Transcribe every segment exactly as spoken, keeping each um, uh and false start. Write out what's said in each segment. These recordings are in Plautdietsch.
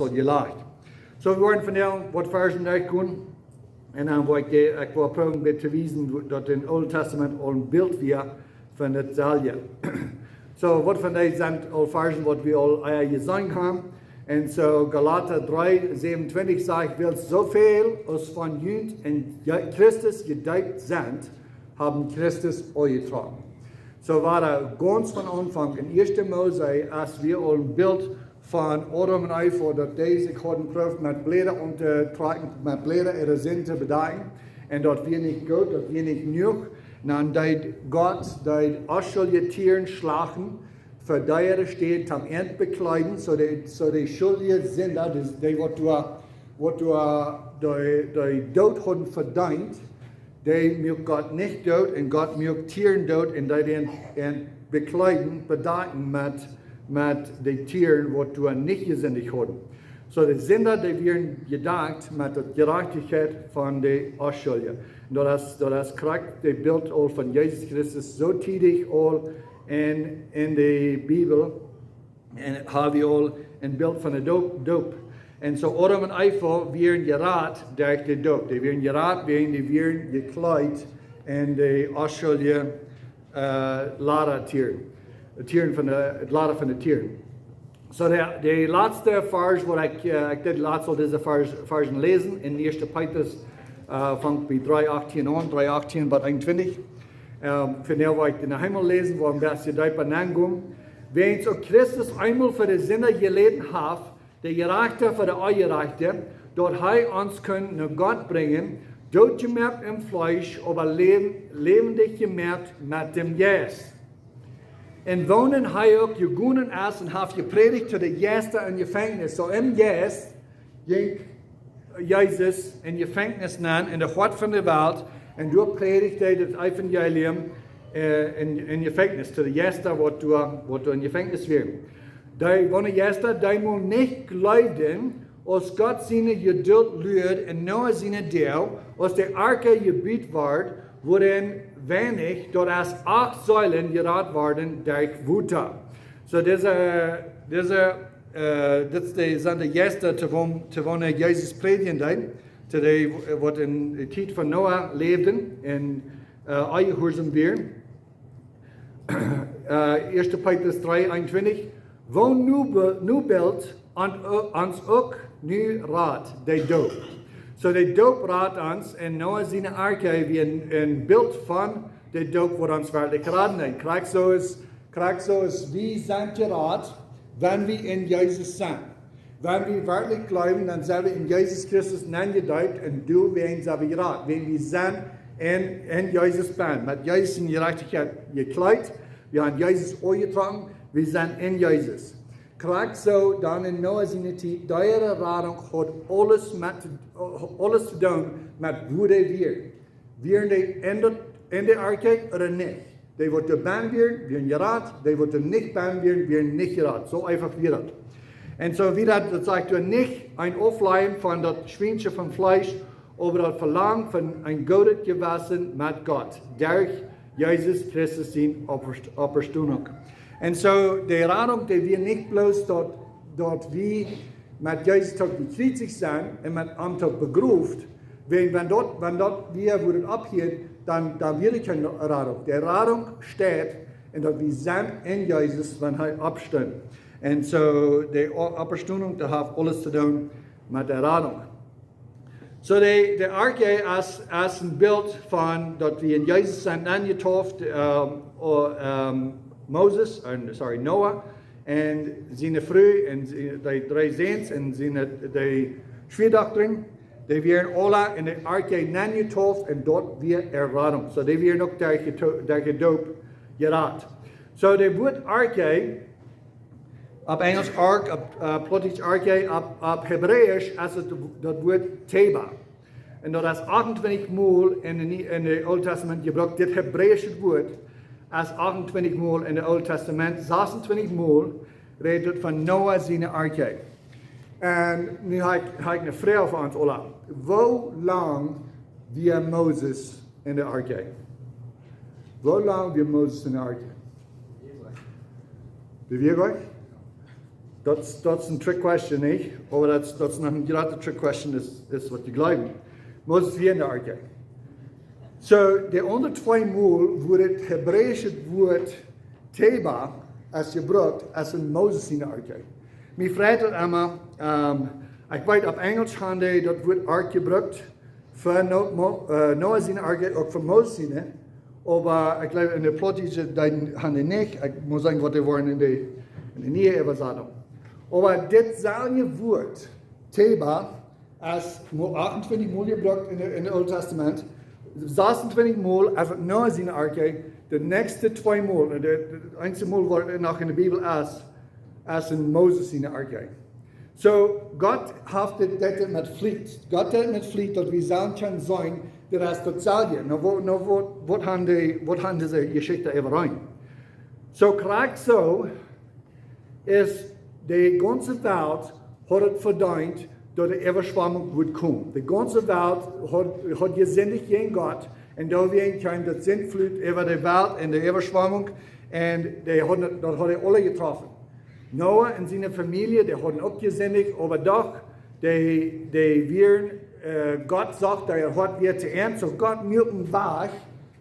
aul jelajcht. So, wie woaren vondoag waut Varzen derchgonen. Un dan woa ekj, ekj woa proowen bät to wiesen, daut em Oolen Tastament aul een Bilt wia von daut selwje. So, waut von dee sent aul Varzen, waut wie aul ea jeseenen haben. Un so, Galata dree säwenuntwintich sajcht: Wiels soo väl aus von junt en Je-, Christus jedeept sent, haben Christus aunjetrocken. So, wia gaunz von Aunfank, en Ieeschte Mose, aus wie aul een Bilt von Adam un Eva, daut dee sikj hauden jeprooft met Bläda aun to trakjen, met Bläda äare Sind to bedakjen. Un daut wia nich goot, daut wia nich jenuach. Dan deed Gott, deed onschuldje Tieren schlachten, fa dee äare Städ toom an bekjleeden, so dee, so dee schuldje Sinda, dee, dee waut doa, waut doa dee, dee Doot hauden vedeent, dee muak Gott nich doot, un Gott muak Tieren doot, un deed an, an bekjleeden, bedakjen met, met dee Tieren, waut doa nich jesindicht hauden. So dee Sinda, dee wieren jedakjt met de Jerajchtichkjeit von dee Onschuldje. Un daut es, daut es krakjt daut Bilt aul von Jesus Christus, soo tiedich aul en, en de Bibel. Un hab wie aul een Bilt von de Doop, Doop. Un so Adam un Eva wieren jerat derch de Doop. Dee wieren jerat, wiels dee wieren jekjleet en dee onschuldje, eh, Lada Tieren. Tieren von de, daut Lada von de Tieren. So de, de latste Varsch, waut ekj, eh, ekj deed latst aul dise Varsch, Varzen läsen, en Ieeschte Petrus, eh, fangt bie dree achtieen aun, dree achtieen bat eenuntwintich. Ehm, vondoag woa ekj dän Himmel läsen, woa een bät deepa nengonen. Wiels uk Christus eemol fa de Sinda jeläden haft, de Jerajchta fa de Onjerajchte, daut hee ons kunn no Gott brinjen, dootjemoakt em Fleesch, oba läw-, läwendich jemoakt met däm Jeist. Un woonen hee uk jegonen es un haft jeprädicht to de Jeista em Jefenkjnis. So em Jeist jinkj Jesus em Jefenkjnis nenn, en de Hoat von de Welt, un doa prädicht hee daut Evangelium, eh, en, em Jefenkjnis, to de Jeista, waut doa, waut doa em Jefenkjnis wieren. Dee, woonen Jeista, dee mau nich jleewden, aus Gott siene Jedult luad en Noah siene Doag, aus de Arke jebut wort, wuarenn weinich, daut es acht Seelen, jerat worden derch Wota. So dise, dise, eh, dit es de, sent de Jeista, to woon, to woonen Jesus prädjen deed, to dee, eh, waut en de Tiet von Noah läwden un, eh, onjehuarsom wieren. Eh, Ieeschte Petrus dree eenuntwintich: Woo nu be-, nu Bilt an, ons uk nu rat, de Doop. So de Doop rat ons, en Noah siene Arke wia een, een Bilt von de Doop, waut ons werkjlich raden deed. Krakjt soo es, krakjt soo es wie sent jerat, wan wie en Jesus sent. Wan wie werkjlich jleewen, dan sent wie en Jesus Christus nenjedeept un doawäajen sent wie jerat. Wan wie sent en, en Jesus benn, met Jesus siene Jerajchtichkjeit jekjleet, wie haben Jesus aunjetrocken, wie sent en Jesus. Krakjt soo dan en Noah siene Tiet, dee äare Radunk haud aules met, aules to doonen met woo dee wieren. Wieren dee en de, en de Arke ooda nich? Dee waut doa benn wieren, wieren jerat, dee waut doa nich benn wieren, wieren nich jerat. Soo eefach wia daut. Un soo wia daut, daut sajcht doa nich een Aufleiden von daut Schwienche von Fleesch, oba daut Velangen von een goodet Jewessen met Gott, derch Jesus Christus siene Oppst-, Oppstonunk. Un soo, de Radunk, dee wia nich bloos daut, daut wie met Jesus uk jekjriezicht sent un met am uk begroft, wan, wan daut, wan daut wia, woo daut oppheet, dan, dan wia doa kjeene Radunk. De Radunk steit en daut wie sent en Jesus, wan hee oppstunt. Un soo, de O-, Oppstonunk, daut haft aules to doonen met de Radunk. So de, de Arke es, es een Bilt von daut wie en Jesus sent nenjetauft, ehm, o-, ehm, Moses, eh, sorry, Noah, un siene Fru un sie-, de dree Säns un siene, de Schwiadochta, dee wieren aula en de Arke nenjetauft un daut wia äare Radunk. So dee wieren uk derch de To-, derch de Doop jerat. So de Wuat Arke, opp Enjelsch Ark, opp, eh, Plautdietsch Arke, opp, opp Hebräisch es daut, daut Wuat Teva. Un daut es achtuntwintich mol en de Nie-, en de Oole Tastament jebrukt. Dit hebräische Wuat es achtuntwintich mol en de Oole Tastament, sasuntwintich mol rät daut von Noah siene Arke. Un nu hab ekj, hab ekj eene Froag fa ons aula. Woo lang wia Moses en de Arke? Woo lang wia Moses en de Arke? Weet jie daut? Daut, daut es een trick question, nich? Oba daut, daut es noch eene jratre trick question, es, es waut jie jleewen. Moses wia enne Arche. So, de aundre twee Mol, wua daut hebräische Wuat Tebah es jebrukt, es en Moses siene Arche. Mie freit daut emma, ähm, ekj weet, opp Enjelsch han dee daut Wuat Arche jebrukt, fa No-, Mo-, äh, Noah siene Arche, uk fa Moses siene. Oba ekj jleew, enne Plautdietsche, dee han dee nich. Ekj mott seenen waut dee woaren enne, enne niee Äwasatunk. Oba dit selwje Wuat, Tebah, es mau achtuntwintich Mol jebrukt enne, enne Oole Tastament. Sasuntwintich Mol es et Noah siene Arche. De näakjste twee Mol, de, de eensje Mol waut noch enne Bibel es, es en Moses siene Arche. So, Gott haft dit, dit met Fliet. Gott deed met Fliet, daut wie sellen kjennen seenen, daut es daut selwje. Nu, waut, nu, waut, waut han dee, waut han dise Jeschicht äwareen? So, krakjt soo es de gaunze Welt haud et vedeent, daut de Äwaschwamunk wudd komen. De gaunze Welt haud, haud jesindicht jäajen Gott. Un doawäajen kjeem daut Sintflut äwa de Welt un de Äwaschwamunk. Un dee hauden, daut haud aule jetroffen. Noah un siene Famielje, dee hauden uk jesindicht, oba doch, dee, dee wieren, äh, Gott sach, daut äa Hoat wia to an, so Gott muak een Wajch,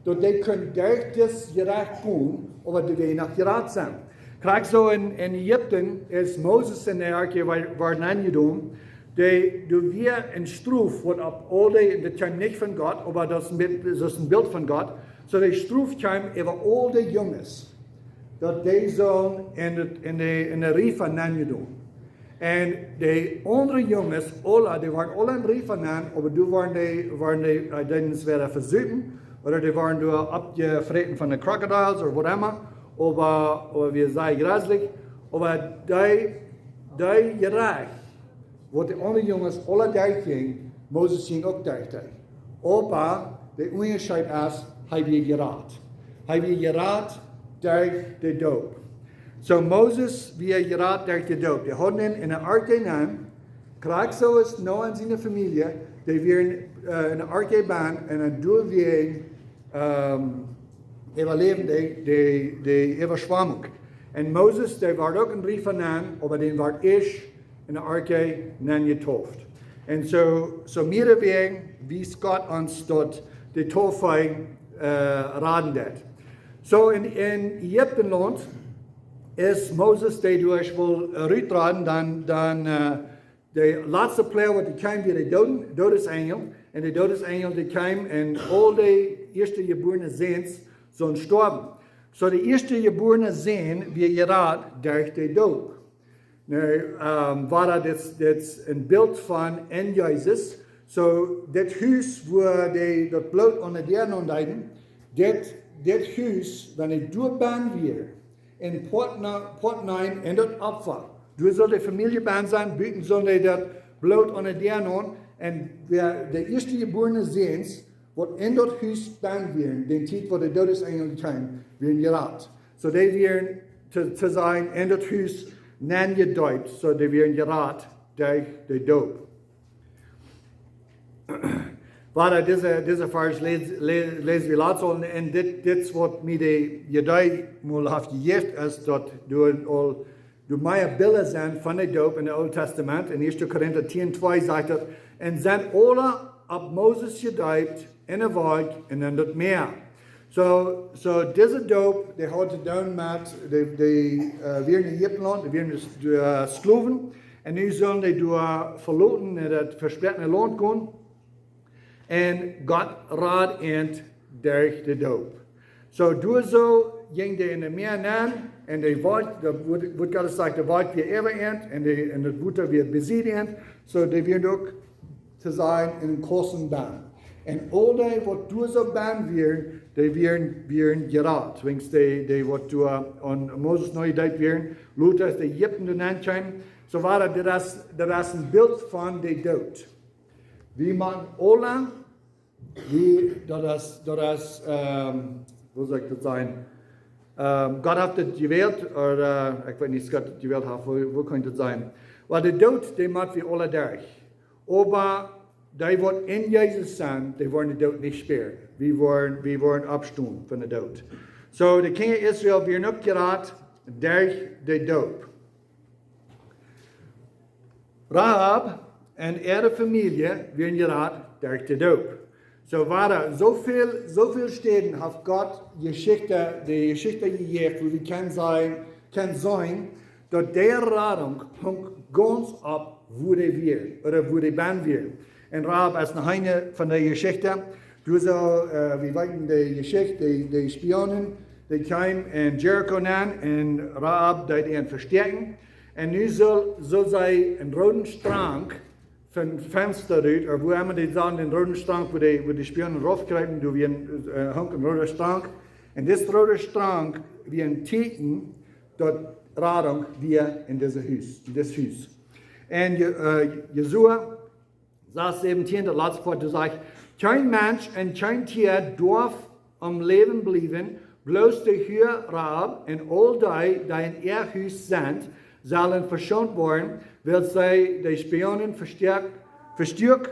daut dee kunnen derch dit Jerecht komen, oba dee wudden noch jerat sennen. Krakjt soo en, en Ägipten es Moses enne Arche wa-, worden aunjedonen, dee, doa wia eene Strof, waut opp aul dee, daut kjeem nich von Gott, oba daut es een Bilt, daut es een Bilt von Gott, so de Strof kjeem äwa aul de Junges, daut dee sullen en de, en de, en de Riefa nenjedonen. Un de aundre Junges, aule, dee wieren aule en Riefa nen, oba doa wieren dee, wieren dee, äh, dan entwäda vesupen, ooda dee wieren doa oppjefräten von de crocodiles ooda whatever, oba, oba wia sea jreslich, oba dee, dee Jerecht, waut de aundre Junges aule derchjinjen, Moses jinkj uk derch dee. Oba de Unjascheet es, hee wia jerat. Hee wia jerat derch de Doop. So Moses wia jerat derch de Doop. Dee hauden am enne Arche nenn, krakjt soo aus Noah un siene Famielje, dee wieren, äh, enne Arche bennen un dan doawäajen, ähm, äwaläwden dee, dee, de Äwaschwamunk. Un Moses, dee wort uk en Riefa nen, oba dee wort ieescht enne Arche nenjedeept. Un soo, soo mea Wäaj wiest Gott ons daut de Doop, äh, raden deed. So en, en Ägiptenlaunt es Moses, dee doa wia, äh, rutraden, dan, dan, äh, de latste Ploag waut doa kjeem wia de Dooden-, Doodesenjel. Un de Doodesenjel, dee kjeem un aul de ieeschtjebuarne Säns sullen stoawen. So de ieeschtjebuarne Sän wia jerat derch de Doop. Nu, ähm, wia daut, dit, dit een Bilt von en Jesus. So, dit Hus, wua dee daut Bloot aun de Däa aundeeden, dit, dit Hus, wan et doa bennen wia, en Poat na-, Poat nämen en daut Opfa. Doa sull de Famielje bennen sennen, buten sullen dee daut Bloot aun de Däa aun, un wäa de ieeschtjebuarne Säns, waut en daut Hus bennen wieren, dän Tiet waut de Doodesenjel kjeem, wieren jerat. So dee wieren to, to sennen en daut Hus nenjedeept, so dee wieren jerat derch de Doop. Wieda, dise, dise Varsch läs, läs, läs wie latst aul, un dit, dit es waut mie de Iedee mol haft jejäft, es daut doa aul, doa mea Bilda sent von de Doop en daut Oole Tastament. En ieeschte Korinta tieen twee sajcht daut: "Un sent aule opp Moses jedeept en de Wolkj un en daut Mäa." So, so dise Doop, dee haud to doonen met, dee, dee, äh, wieren en Ägiptenlaunt, dee wieren dus, äh, Sklowen, un nu sullen dee doa veloten, no daut vespräakjene Launt gonen. Un Gott rad an derch de Doop. So, doa soo jinkj dee en daut Mäa nenn, un de Wolkj, daut Wuat, Wuat Gottes sajcht, de Wolkj wia äwa an, un de, un daut Wota wia besied an. So, dee wieren uk to sennen en een Kossen bennen. Un aul dee waut doa soo bennen wieren, dee wieren, wieren jerat. Wiels dee, dee waut doa aun Moses nojedeept wieren, lota aus de Ägiptenlaunt nenkjeemen. So wia daut, daut es, daut es een Bilt von de Doop. Wie motten aule, wie, daut es, daut es, ähm, woo saul ekj daut sajen? Ähm, Gott haft et jewält, ooda, äh, ekj weet nich, aus Gott et jewält haft, woo, woo kaun daut sennen? Oba de Doop, dee mott wie aule derch. Oba dee waut en Jesus sent, dee woaren de Doop nich spieren. Wie woaren, wie woaren oppstonen von de Doop. So, de Kjinja Israel wieren uk jerat derch de Doop. Rahab un äare Famielje wieren jerat derch de Doop. Soo wieren soo väl, soo väl Städen haft Gott Jeschicht, de Jeschicht jejäft, wua wie kjennen seenen, kjennen seenen, daut de Radunk hunk gaunz opp, wua dee wia, ooda wua dee bennen wia. Un Rahab es noch eene von de Jeschicht. Du soo, äh, wie weeten de Jeschicht, de, de Spionen, dee kjeemen en Jericho nenn un Rahab deed an vestäakjen. Un nu sull, sull see een rooden Strank von Fensta rut, ooda wua emma dee sagen, een rooden Strank, wua dee, wua dee Spionen raufkjrieepen, doa wia een, äh, hunk een rooda Strank. Un dis rooda Strank wia een Tieekjen, daut Radunk wia en dit Hus, en dit Hus. Un Je-, äh, Josua sas säwentieen, daut latste Poat, doa sajcht: Kjeen Mensch un kjeen Tia doaf aum Läwen bliewen, bloos de Hua Rahab un aul dee, dee en äa Hus sent, sellen veschoont woaren, wiels see de Spionen vestuak, vestuak,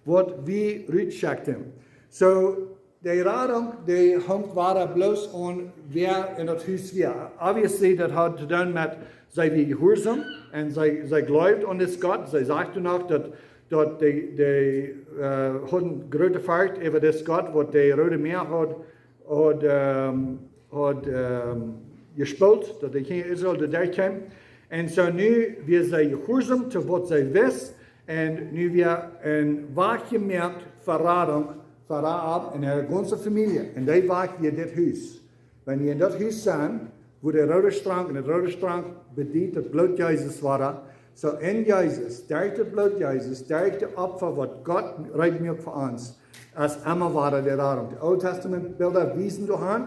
waut wie rutschekjten. Soo, de Radunk, dee hunk wada bloos aun, wäa en daut Hus wia. Obviously, daut haud to doonen met, see wia jehuarsom un see, see jleewd aun dis Gott. See sajcht doa noch daut, daut dee, dee, äh, hauden groote Forcht äwa dis Gott, waut de Roode Mäa haud, haud, ähm, haud, ähm, jespoolt, daut de Kjinja Israel doa derchkjeemen. Un soo nu wia see jehuarsom to waut see wist, un nu wia een Wajch jemoakt fa Radunk, fa Rahab un äare gaunze Famielje. Un dee Wajch wia dit Hus. Wan jie en daut Hus sent, wua de roode Strank, un daut roode Strank bediet daut Bloot Jesus wada. Soo en Jesus, derch daut Bloot Jesus, derch de Opfa, waut Gott reed muak fa ons, es emma wada de Radunk. De Oole Testament Bilda wiesen doahan,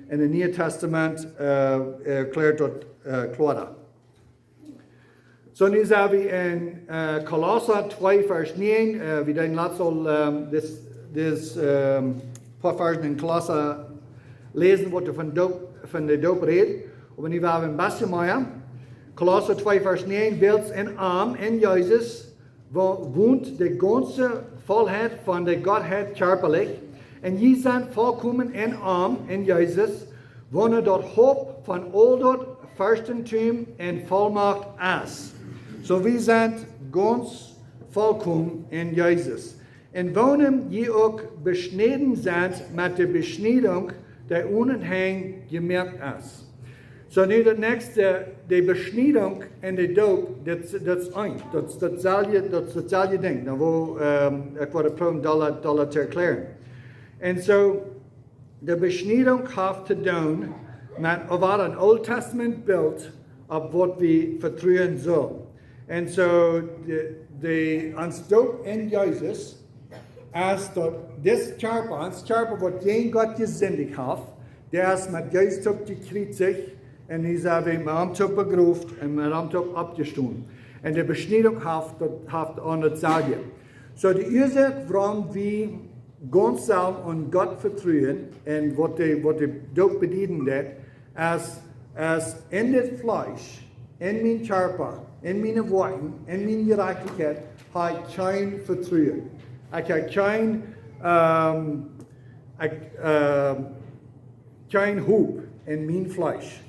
un daut Niee Testament, äh, erkjläat daut, äh, kloara. Soo, nu sent wie en, äh, Kolossa twee, Varsch näajen. Äh, wie deeden latst aul, ähm, dis, dis, ähm, poa Varschen en Kolossa läsen, waut doa von Doop, von de Doop rät. Oba nu woa wie een bät mea. Kolossa twee, Varsch näajen: Wiels en am, en Jesus, wo-, wont de gaunze Vollheit von de Gottheit kjarpalich, un jie sent volkomen en am, en Jesus, woona daut Haupt von aul daut Forstentum un Vollmacht es. Soo, wie sent gaunz volkomen en Jesus. En woonem jie uk beschnäden sent met de Beschniedunk, dee onen Henj jemoakt es. Soo, nu daut näakjste, de Beschniedunk un de Doop, daut, daut es eent. Daut, daut selwje, daut, daut selwje Dinkj. Nu, woo, ähm, ekj wull proowen dolla, dolla to erkjläaren. Un soo, de Beschniedunk haft to doonen met, ooda een Oole Testament Bilt opp waut wie vetruen sellen. Un soo, de, de, ons Doop en Jesus es daut dis Kjarpa, ons Kjarpa, waut jäajen Gott jesindicht haft, dee es met Jesus toop jekjriezicht, un nu sent wie met am toop begroft un met am toop oppjestonen. Un de Beschniedunk haft daut, haft aun daut selwje. Soo, de Uasoak, wuarom wie gaunz sellen aun Gott vetruen un waut de, waut de Doop bedieden deit, es, es en dit Fleesch, en mien Kjarpa, en miene Woakjen, en miene Jerajchtichkjeit, hab ekj kjeen Vetruen. Ekj hab kjeen, ähm, ekj, ähm, kjeen Hop en mien Fleesch.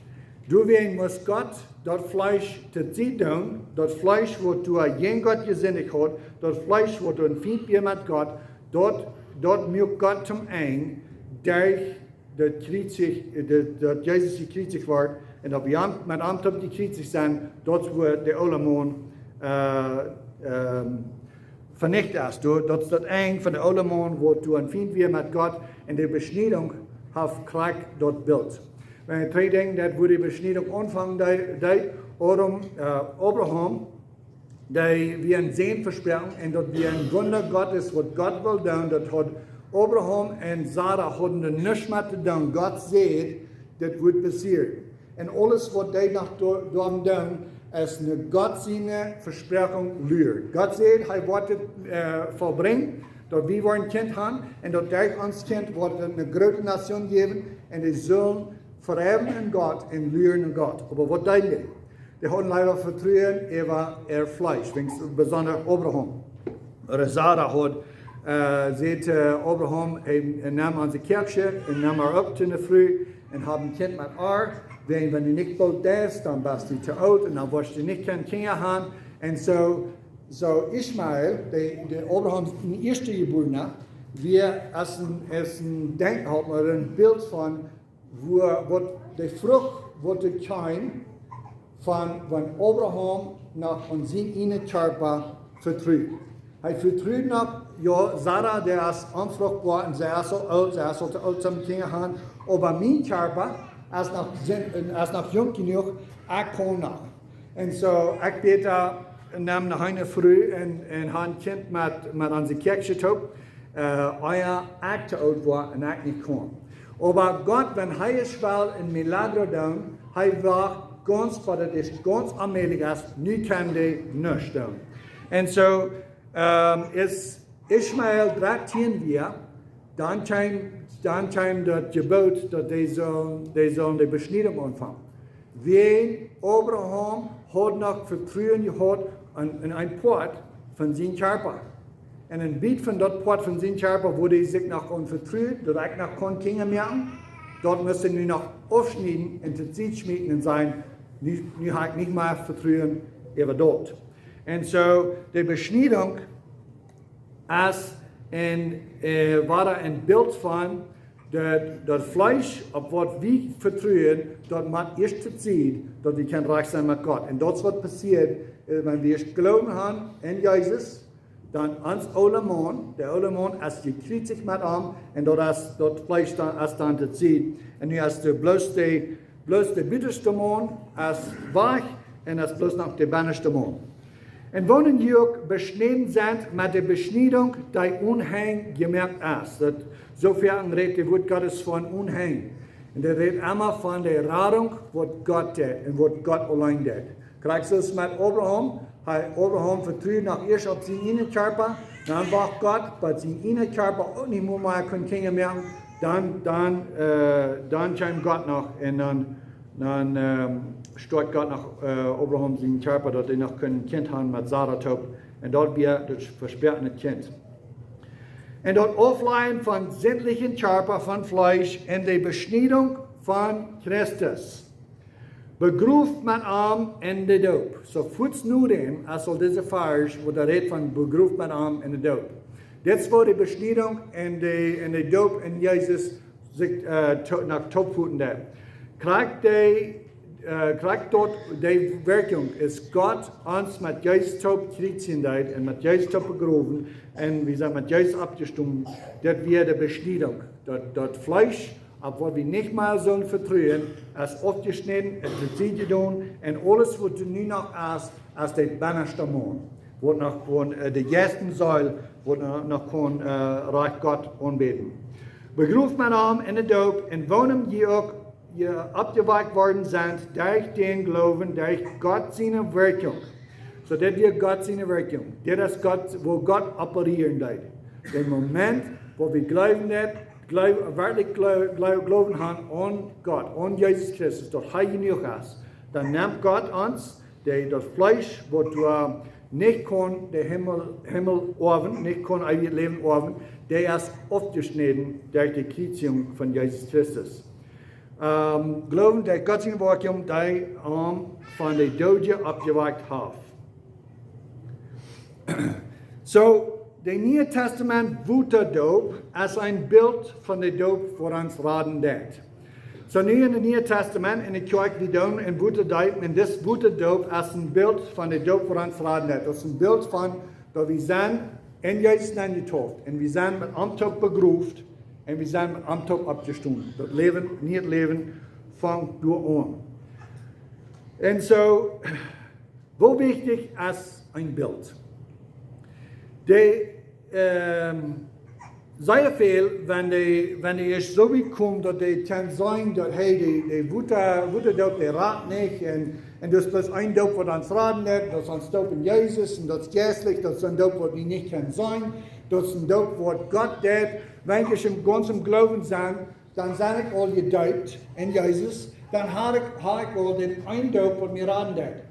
Doawäajen must Gott daut Fleesch tosied doonen, daut Fleesch, waut doa jäajen Gott jesindicht haud, daut Fleesch, waut een Fient wia met Gott, daut, daut muak Gott toom Enj derch daut jekjriezicht, daut, daut Jesus jekjriezicht wort un daut wie am, met am toop jekjriezicht sent, daut wort de oole Maun, äh, ähm, venicht es. Doa, daut es daut Enj von de oole Maun, waut doa een Fient wia met Gott, un de Beschniedunk haft krakjt daut Bilt. Wan jie trigj denkjen, daut wua de Beschniedunk aunfangen deed, deed, wuarom, äh, Abraham, dee wia een Sän vesproaken, un daut wia een Wunda Gottes, waut Gott wull doonen, daut haud Abraham un Sara hauden doa nuscht met to doonen. Gott säd, dit wudd passieren. Un aules, waut dee noch do-, doaren doonen, es no Gott siene Vesproakunk luaren. Gott säd, hee woat dit, äh, vollbrinjen, daut wie woaren een Kjint haben, un daut derch ons Kjint woat et eene groote Nation jäwen, un dee sellen vereewen en Gott un luaren en Gott. Oba waut deeden dee? Dee hauden leewa Vetruen äwa äa Fleesch, weens besonda Abraham. Ooda Sara haud, äh, säd, äh, Abraham, hee, hee neem onse Kjoakjsche un neem äa uk to ne Fru un hab een Kjint met äa. Wan, wan du nich boolt deist, dan best du to oolt un dan woascht du nich kjeene Kjinja haben. Un soo, So Ismael, de, de Abraham sien ieeschtjebuarna, wia aus een, aus een Denkmalp, ooda een Bilt von, woo, waut de Frucht, waut doa kjeem von, von Abraham noch aun sien eenen Kjarpa vetrud. Hee vetrud noch, jo, Sara, dee es onfruchtboa un see es aul oolt, see es aul too oolt toom Kjinja han, oba mien Kjarpa es noch, es noch junk jenuach, ekj kaun noch. Un so, ekj bäd, nemm noch eene Fru un, un ha een Kjint met, met onse Kjäakjsche toop, äh, ea ekj too oolt woa un ekj nich kaun. Oba Gott, wan hee es well een milagro doonen, hee wacht gaunz, waut et es gaunz onmäajlich es, nu kaun hee nuscht doonen. Un so, ähm, aus Ismael dartieen wia, dan kjeem, dan kjeem daut Jeboot, daut dee sullen, dee sullen de Beschniedunk aunfangen. Wiels Abraham haud noch Vetruen jehaut aun, aun een Poat von sien Kjarpa. Un een Biet von daut Poat von sien Kjarpa, wua hee sikj noch aun vetrud, daut ekj noch kaun Kjinja moaken, daut must hee nu noch aufschnieden un too Sied schmieten un sajen: Nu, nu hab ekj nich mea Vetruen äwa daut. Un so, de Beschniedunk es een, äh, wia een Bilt von daut, daut Fleesch, opp waut wie vetruen, daut mott ieescht too Sied, daut wie kjennen rajcht sennen met Gott. Un daut es waut passieet, äh, wan wie ieescht Gloowen han en Jesus, dan ons oola Maun, de oola Maun es jekjriezicht met am, un daut es, daut Fleesch dan, es dan too Sied. Un nu es doa bloos de, bloos de butaschte Maun es wajch, un es bloos noch de benaschte Maun. Un wonen jie uk beschnäden sent met de Beschniedunk, dee onen Henj jemoakt es. Daut, soo väl rät daut Wuat Gottes von onen Henj. Un daut rät emma von de Radunk, waut Gott deed un waut Gott auleen deed. Krakjt soo aus met Abraham, hee, Abraham vetrud noch ieescht opp sien eenen Kjarpa, dan wacht Gott, bat sien eena Kjarpa uk nich mea, mea kunn Kjinja moaken, dan, dan, äh, dan kjeem Gott noch un dan, dan, ähm, stoakjt Gott noch, äh, Abraham sien Kjarpa, daut hee noch kunn een Kjint han met Sara toop. Un daut wia daut vesproakne Kjint. Un daut Auflajen von sindlichen Kjarpa von Fleesch en de Beschniedunk von Christus. Begroft met am en de Doop. So fuaz no däm, aus aul dise Varsch, wua daut rät von begroft met am en de Doop. Dit es wua de Beschniedunk en de, en de Doop en Jesus sikj, äh, to-, no toop foten deed. Krakjt dee, äh, krakjt daut, dee Werkjunk es Gott ons met Jesus toop kjriezijen deed un met Jesus toop begrowen un wie sent met Jesus oppjestonen, daut wia de Beschniedunk. Daut, daut Fleesch, opp waut wie nich mea sullen vetruen, es aufjeschnäden un too Sied jedonen un aules waut doa nu noch es, es de benaschte Maun, waut noch kaun, äh, de jeistliche Seel, waut no-, noch kaun, äh, rajcht Gott aunbäden. Begroft met am en de Doop, en wonem jie uk, jie oppjewakjt worden sent, derch dän Gloowen, derch Gott siene Werkjunk. So, dit wia Gott siene Werkjunk. Dit es Gott, wua Gott operieren deed. De Moment, wua wie gloowen daut, gloow-, werkjlich gloow-, gloow-, Gloowen han aun Gott, aun Jesus Christus, daut hee jenuach es, dan nemt Gott ons, dee daut Fleesch, waut wie nich kunnen de Himmel, Himmel oawen, nich kunnen eewjet Läwen oawen, dee es aufjeschnäden derch de Kjriezjunk von Jesus Christus. Ähm, Gloowen, dee Gott siene Werkjunk, dee am von de Doodje oppjewakjt haft. So, de Niee Tastament Wotadoop es een Bilt von de Doop, waut ons raden deit. So, nu en de Niee Tastament, en de Kjoakj, wie doonen een Wotadoop, un dit Wotadoop es een Bilt von de Doop, waut ons raden deit. Daut es een Bilt von, daut wie sent en Jesus nenjetauft, un wie sent met am toop begroft, un wie sent met am toop oppjestonen. Daut Läwen, nieet Läwen, fangt doa aun. Un so, woo wichtich es een Bilt? De, ähm, sea väl, wan dee, wan dee ieescht soo wiet komen, daut dee kjennen seenen, daut, hey, de, de Wota-, Wotadoop, dee rat nich, un, un daut es bloos een Doop, waut ons raden deit, daut es ons Doop en Jesus, un daut es jeistlich, daut es een Doop, waut wie nich kjennen seenen, daut es een Doop, waut Gott deit, wan ekj em gaunzen Gloowen sie, dan sie ekj aul jedeept en Jesus, dan ha ekj, ha ekj aul dän eenen Doop, waut mie raden deit.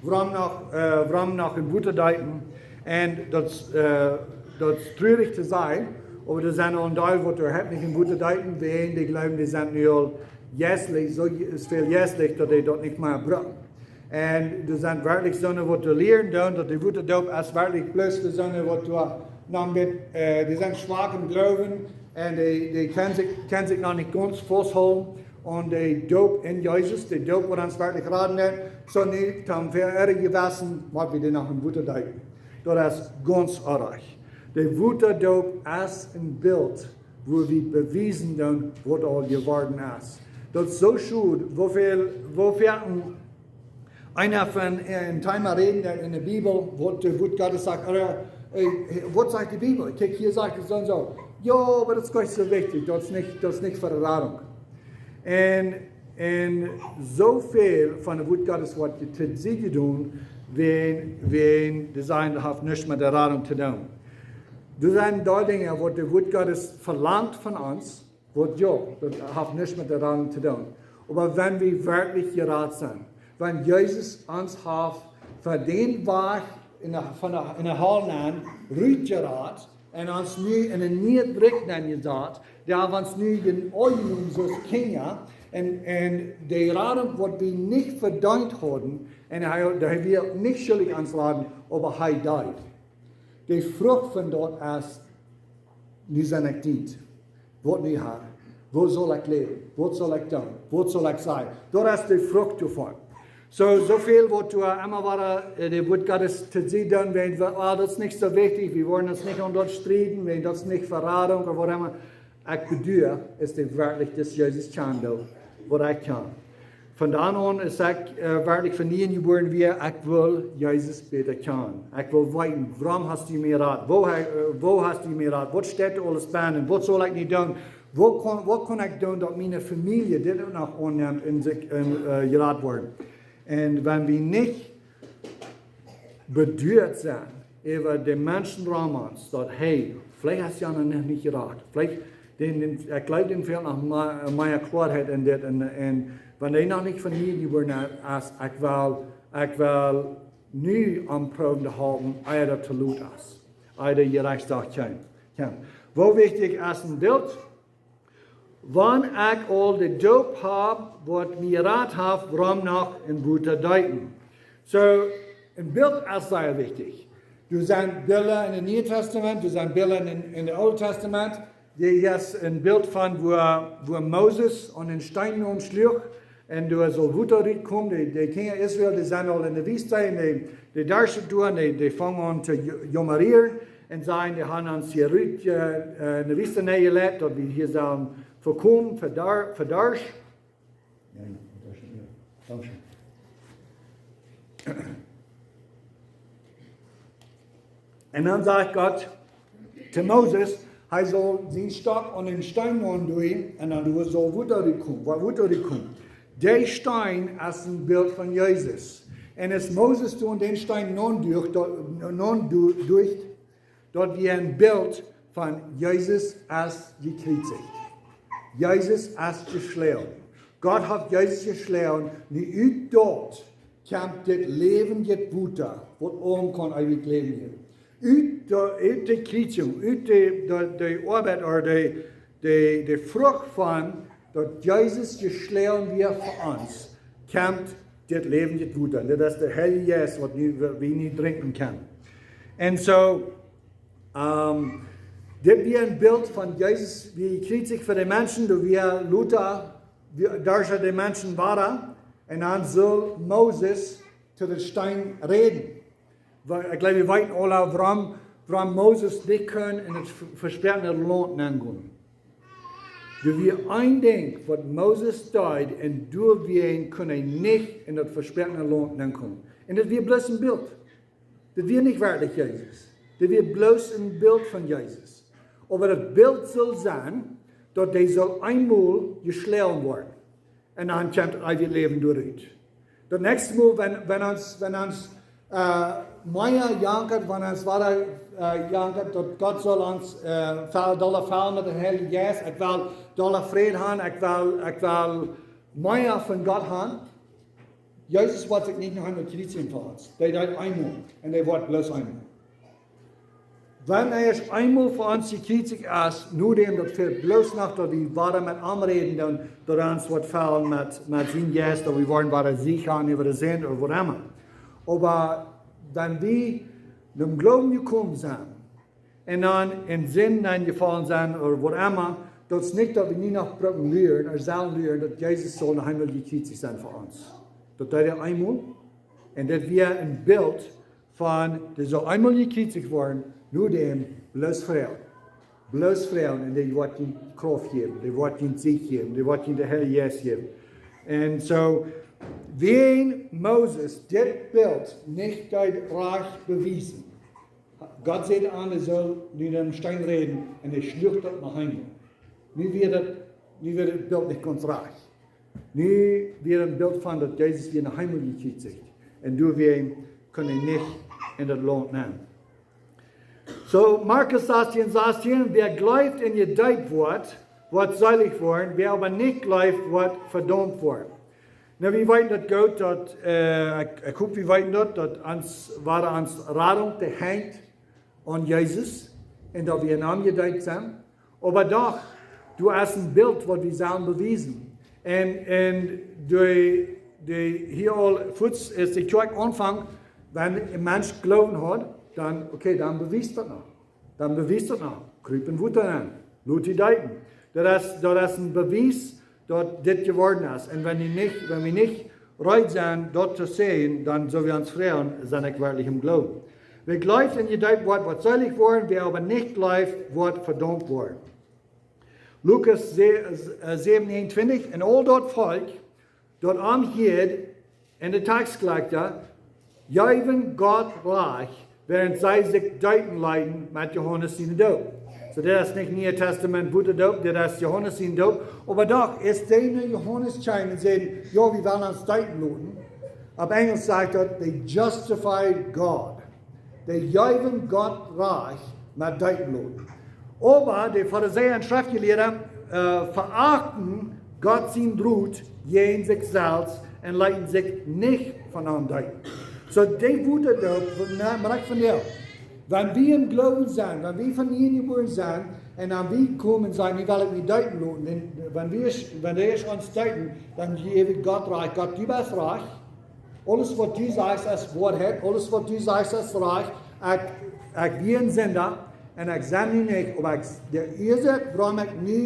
Wuarom noch, äh, wuarom noch een Wota deepen? Un daut, äh, daut es truarich to sajen, oba doa sent aul een Deel, waut doa nich een Wota deepen, wiels dee jleewen, dee sent nu aul jeistlich, soo je-, es väl jeistlich, daut dee daut nich mea brucken. Un doa sent werkjlich soone, waut doa lieren doonen, daut de Wotadoop es werkjlich bloos fa soone, waut doa noch met, äh, dee sent schwak em Gloowen un dee, dee kjennen sikj, kjennen sikj noch nich gaunz fausthoolen aun de Doop en Jesus, de Doop, waut ons werkjlich raden deit, sonda toom fa äa Jewessen, mott wie dee noch em Wota deepen. Daut es gaunz oajch. De Wotadoop es een Bilt, wua wie bewiesen doonen, waut aul jeworden es. Daut es soo schod, woo väl, woo väl eena von een Thema räden deit en de Bibel, waut de Wort Gottes sajcht, ooda, äh, waut sajcht de Bibel? Kjikj, hia sajcht et soo un soo. Jo, oba daut es nich soo wichtich, daut es nich, daut es nich fa de Radunk. Un, un soo väl von de Wort Gottes woat je to Sied jedonen, wan, wan dee sajen, daut haft nuscht met de Radunk to doonen. Daut sent dee Dinja, waut de Wort Gottes velangt von ons, waut jo, daut haft nuscht met de Radunk to doonen. Oba wan wie werkjlich jerat sent, wan Jesus ons haft fa dän Wajch en de, von de, en de Hal nenn rutjerat un ons nu en een nieet Rikj nenjesat, dee haft ons nu aunjenomen soo aus Kjinja, un, un de Radunk, waut wie nich vedeent hauden, un hee, hee wia nich schuldich ons raden, oba hee deed. De Frucht von daut es, nu sie ekj dien. Waut nu, Har? Woo saul ekj läwen? Waut saul ekj doonen? Waut saul ekj sajen? Daut es de Frucht doavon. Soo, soo väl waut wie emma woaren, äh, de Wort Gottes to Sied doonen, wan wie, ah, daut es nich soo wichtich, wie woaren ons nich aun daut strieden, wan daut es nich fa Radunk ooda waut emma. Ekj bedoel, es dit werkjlich dis Jesus kjanen, waut ekj kjan. Von dan aun es ekj, äh, werkjlich von nieem jebuaren wia, ekj well Jesus bäta kjanen. Ekj well weeten, wuarom hast du mie jerat? Woo ha-, äh, woo hast du mie jerat? Waut steit aules bennen? Waut saul ekj nu doonen? Waut kaun, waut kaun ekj doonen, daut miene Famielje dit uk noch aunnemt un sikj, un, äh, jerat woaren? Un wan wie nich beduat sent äwa de Menschen rom ons, daut, hey, veleicht es jana noch nich jerat. Veleicht, dän, dän, ekj jleew, dän fält noch mea, mea Kloaheit en dit. Un, un wan dee noch nich von nieem jebuaren es, ekj well, ekj well nu aunproowen to halpen, ea daut to lot es. Ea de Jerechtsdach kjemt. Kjemt. Woo wichtich es een Bilt? Wan ekj aul de Doop hab, waut mie jerat haft, wuarom noch en Wota deepen? Soo, een Bilt es sea wichtich. Doa sent Bilda en daut Niee Tastament, doa sent Bilda en, en daut Oole Tastament. Hia es een Bilt von, wua, wua Moses aun een Steen aunschluach un doa saul Wota rutkomen. De, de Kjinja Israel, dee sent aul en de Wiest, un dee, dee darschten doa, un dee, dee fungen aun to jo-, jaumren. Un säden, dee haben ons hia rut, äh, äh, en de Wiest nenjeleit, daut wie hia sellen vekomen, vedar-, vedarscht. Jo, jo, vedarscht, jo. Dankscheen. Un dan sajcht Gott to Moses, hee saul sienen Stock aun dän Steen aundoonen un dan doa saul Wota rutkomen, Wa-, Wota rutkomen. Dee Steen es een Bilt von Jesus. Un aus Moses doa aun dän Steen aunducht, daut, aundu-, ducht, daut wia een Bilt von Jesus es jekjriezicht. Jesus es jeschloagen. Gott haft Jesus jeschloagen, nu ut daut kjemt dit läwendje Wota, waut ons kaun eewjet Läwen jäwen. Ut de, ut de Kjriezichunk, ut de, de, de Oabeit, ooda de, de, de Frucht von daut Jesus jeschloagen wia fa ons, kjemt dit läwendje Wota. Dit es de Heilje Jeist, waut nu, wie nu drinkjen kjennen. Un soo, ähm, dit wia een Bilt von Jesus, wia jekjriezicht fa de Menschen, doa wia Wota, wia, doa sent de Menschen wada, un dan saul Moses to dän Steen räden. Wa-, ekj jleew, wie weeten aula, wuarom, wuarom Moses nich kunn en daut ve-, vesproakne Launt nengonen. Doa wia een Dinkj, waut Moses deed, un doawäajen kunn hee nich en daut vesproakne Launt nenkomen. Un daut wia bloos een Bilt. Daut wia nich werkjlich Jesus. Daut wia bloos een Bilt von Jesus. Oba daut Bilt saul sennen, daut hee saul eemol jeschloagen woaren. Un dan kjemt eewjet Läwen doarut. Daut näakjste Mol, wan, wan ons, wan ons, äh, mea jankat, wan ons wada, äh, jankat, daut Gott saul ons, äh, fell-, dolla fellen met dän Heiljen Jeist. Ekj well dolla Fräd haben, ekj well, ekj well mea von Gott haben. Jesus woat sikj nich noch eemol jekjriezicht fa ons. Dee deed eemol un dee woat bloos eemol. Wan hee ieescht eemol fa ons jekjriezicht es, no däm daut fält bloos noch, daut wie wada met am räden, dan daut ons woat fälen met, met sienen Jeist, daut wie woaren wada Siech haben äwa de Sind ooda whatever. Oba wan wie nom Gloowen jekomen sent un dan en Sind jefollen sent ooda whatever, daut es nich daut wie nu noch brucken luaren ooda sellen luaren, daut Jesus saul noch eemol jekjriezicht sennen fa ons. Daut deed hee eemol. Un daut wia een Bilt von, dee saul eemol jekjriezicht woaren, no däm bloos froagen. Bloos froagen un dee woat die Krauft jäwen, dee woat die Siech jäwen, dee woat die dän Heiljen Jeist jäwen. Un soo, wäajen Moses dit Bilt nich deed rajcht bewiesen. Gott säd am, hee saul nu dän Steen räden un hee schluach daut no Himmel. Nu wia daut, nu wia daut Bilt nich gaunz rajcht. Nu wia een Bilt von daut Jesus wia no Himmel jekjriezicht. Un doawäajen kunn hee nich en daut Launt nenn. Soo, Markus sastieen, sastieen: Wäa jleeft un jedeept woat, woat seelich woaren, wäa oba nich jleeft, woat vedaumt woaren. Nu, wie weeten daut goot, daut, äh, ekj, ekj hop, wie weeten daut, daut ons, wua ons Radunk, dee henjt aun Jesus un daut wie en am jedeept sent. Oba doch, doa es een Bilt waut wie sellen bewiesen. Un, un dee, dee hia aul fuaz es de Kjoakj aunfangen, wan een Mensch Gloowen haft, dan, okay, dan bewies daut noch. Dan bewies daut noch. Krup en Wota nenn. Lot die deepen. Daut es, daut es een Bewies, daut dit jeworden es. Un wan wie nich, wan wie nich reed sent, daut to sajen, dan sell wie ons froagen, sie ekj werkjlich em Gloowen? Wäa jleeft un jedeept woat, woat seelich woaren, wäa oba nich jleeft, woat vedaumt woaren. Lukas se-, äh, säwen eenuntwintich: Un aul daut Volkj, daut am hieed, un de Taxkolakjta, jeewen Gott Rajcht, wäarent see sikj deepen leeten met Johanes siene Doop. Soo, dit es nich Niee Tastament Wotadoop, dit es Johanes siene Doop. Oba doch, aus dee no Johanes kjeemen un säden: Jo, wie wellen ons deepen loten. Opp Enjlisch sajcht daut: They justified God. Dee jeewen Gott Rajcht met deepen loten. Oba de Farisäa un Schreftjelieede, äh, veachten Gott sien Rot jäajen sikj selfst un leeten sikj nich von am deepen. Soo, dee Wotadoop, na, mau ekj von die. Wan wie em Gloowen sent, wan wie von nieen jebuaren sent, un dan wie komen un sajen: Wie wellen mie deepen loten. Un wan wie, wan dee ons deepen, dan jäw wie Gott Rajcht. Gott, du best rajcht. Aules waut du sajchst es Woarheit, aules waut du sajchst es rajcht. Ekj, ekj sie een Sinda un ekj sie nu nich, oba ekj, de Uasoak wuarom ekj nu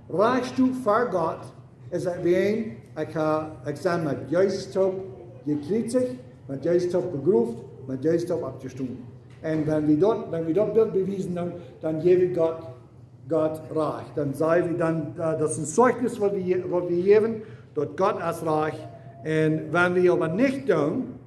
rajcht sto ver Gott, es daut wäajen ekj ha, ekj sie met Jesus toop jekjriezicht, met Jesus toop begroft, met Jesus toop oppjestonen. Un wan wie daut, wan wie daut Bilt bewiesen, dan, dan jäw wie Gott, Gott Rajcht. Dan saj wie dan, äh, daut es een Zeichnis waut wie, waut wie jäwen, daut Gott es rajcht. Un wan wie oba nich doonen,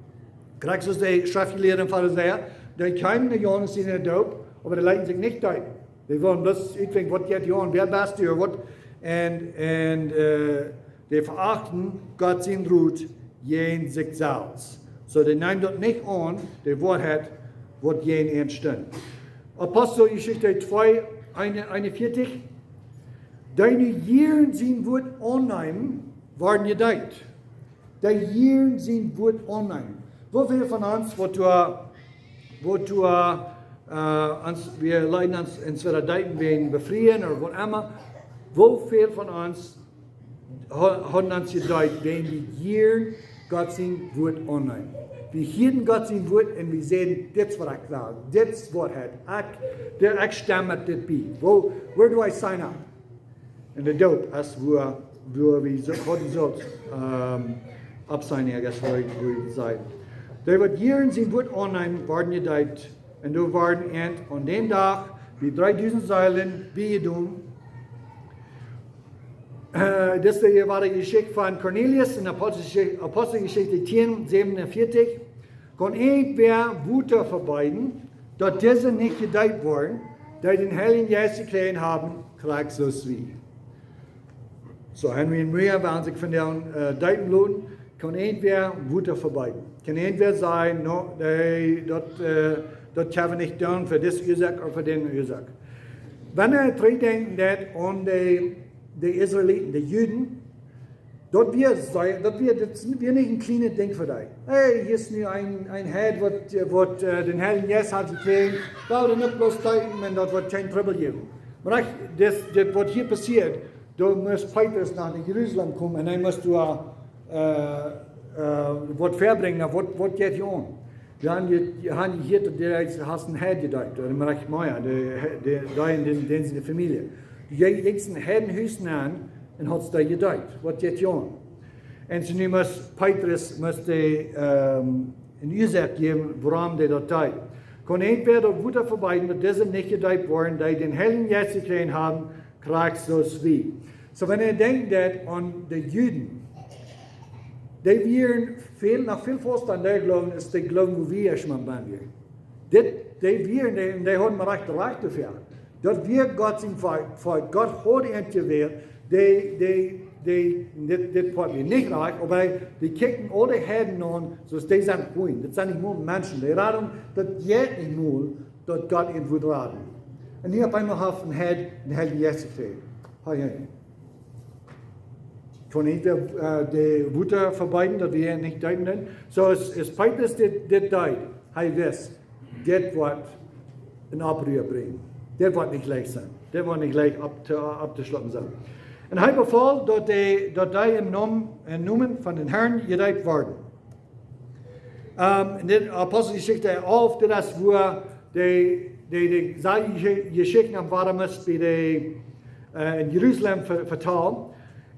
krakjt soo aus de Schreftjelieede un Farisäa, dee kjeemen no Johanes siene Doop, oba dee leeten sikj nich deepen. Dee wullen bloos utfinjen, waut jeit hia aun, wäa best du, waut? Un, un, äh, dee veachten Gott sien Rot jäajen sikj selfst. Soo, dee neemen daut nich aun, de Woarheit, waut jäajen an stunt. Aposteljeschicht twee, eenuntwintich: Dee nu jieren sien Woat aunneemen, woaren jedeept. Dee jieren sien Woat aunneemen. Woo väl von ons, waut doa, waut doa, äh, ons, wie leeten ons entwäda deepen wäajen befrieen ooda whatever. Woo väl von ons ha-, haben ons jedeept, wäajen wie jieren Gott sien Woat aunneemen? Wie hieeden Gott sien Woat un wie säden: Dit es waut ekj well, dit es Woarheit. Ekj, dee, ekj stemm met dit bie. Woo, where do I sign up? Un de Doop es wua, wua wie soo, hauden sult, ähm, oppseenen, I guess, wua, wua wie sent. Dee waut jieren sien Woat aunneemen, woaren jedeept. Un doa woaren ent aun dän Dach bie dreedusent Seelen biejedonen. Äh, dit es de woare Jeschicht von Kornelius en Aposteljeschicht, Aposteljeschicht tieen, säwenuntwintich. Kaun irjentwäa Wota vebeeden, daut dise nich jedeept woaren, dee dän Heiljen Jeist jekjräajen haben, krakjt soo aus wie? Soo, Henry un Maria wellen sikj vondoag, äh, deepen loten. Kaun irjentwäa Wota vebeeden? Kaun irjentwäa sajen: No, dee, daut, äh, daut kjenn wie nich doonen fa dise Uasoak ooda fa dee Uasoak? Wan wie trigj denkjen daut aun de, de Israeliten, de Juden, Daut wia, daut wia, daut wia nich een kjlienet Dinkj fa dee. Hey, hia es nu een, een Heid waut, waut äh, dän Heiljen Jeist haft jekjräajen, well dän uk bloos deepen un daut woat kjeen Trubbel jäwen. Oba dit, dit waut hia passieet, doa must Petrus no Jerusalem komen un hee must doa äh, äh, waut väabrinjen, waut, waut jeit hia aun. Wie haben je, wie haben jehieet daut du hast een Heid jedeept, ooda mea, dee, dee, dee en dän, dän siene Famielje. Du jinkjst en een Heidenhus nenn un hast doa jedeept. Waut jeit hia aun? Un soo nu must Petrus, must dee ähm, een Uasoak jäwen, wuarom dee daut deed. Kaun irjentwäa daut Wota vebeeden, daut dise nich jedeept woaren, dee dän Heiljen Jeist jekjräajen haben, krakjt soo aus wie. Soo, wan eena denkjt daut aun de Juden, dee wieren väl, noch väl fasta aun dän Gloowen aus dän Gloowen wua wie ieescht mol bie wieren. Dit, dee wieren, dee, dee hauden mea rajcht, rajcht doafäa. Daut wia Gott sien Volkj, Volkj. Gott haud an jewält, dee, dee, dee, dit, dit Poat wia nich rajcht, oba dee kjikjten aule Heiden aun, soo aus dee sent Hunden. Daut sent nich mol Menschen. Dee raden, daut jeit nich mol, daut Gott an wudd raden. Un hia opp eemol haft een Heid, een Heiljen Jeist jekjräajen. Hei, hei. Kaun irjentwäa äh, daut Wota vebeeden, daut wie nich deepen doonen? Soo aus, aus Petrus dit, dit deed, hee wist, dit woat een Oppruhr brinjen. Dit woat nich leicht sennen. Dit woat nich leicht opp to, opptoschloten sennen. Un hee befool, daut dee, daut dee em Nomen, em Nomen von dän Herrn jedeept worden. Ähm, en dit Aposteljeschicht alf, dit es wua dee, dee, dee, dee Jeschicht aum Wada must bie dee äh, en Jerusalem ve-, vetalen.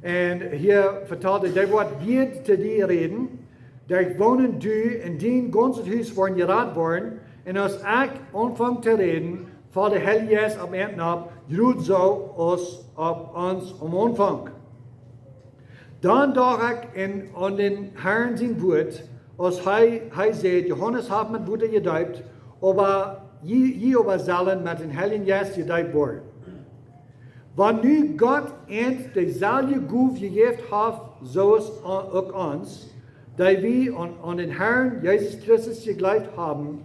Un hia vetalt hee, dee woat wada to die räden, derch wonen du un dien gaunzet Hus woaren jerat woaren, un aus ekj aunfunk to räden, foll de Heilje Jeist opp an nopp, jrod soo aus opp ons aum Aunfank. Dan docht ekj en, aun dän Herrn sien Wuat, aus hee, hee säd, Johanes haft met Wota jedeept, oba jie, jie oba sellen met dän Heiljen Jeist jedeept woaren. Wan nu Gott an deeselwje Gow jejäft haft, soo aus a-, uk ons, dee wie aun, aun dän Herrn Jesus Christus jejleeft haben,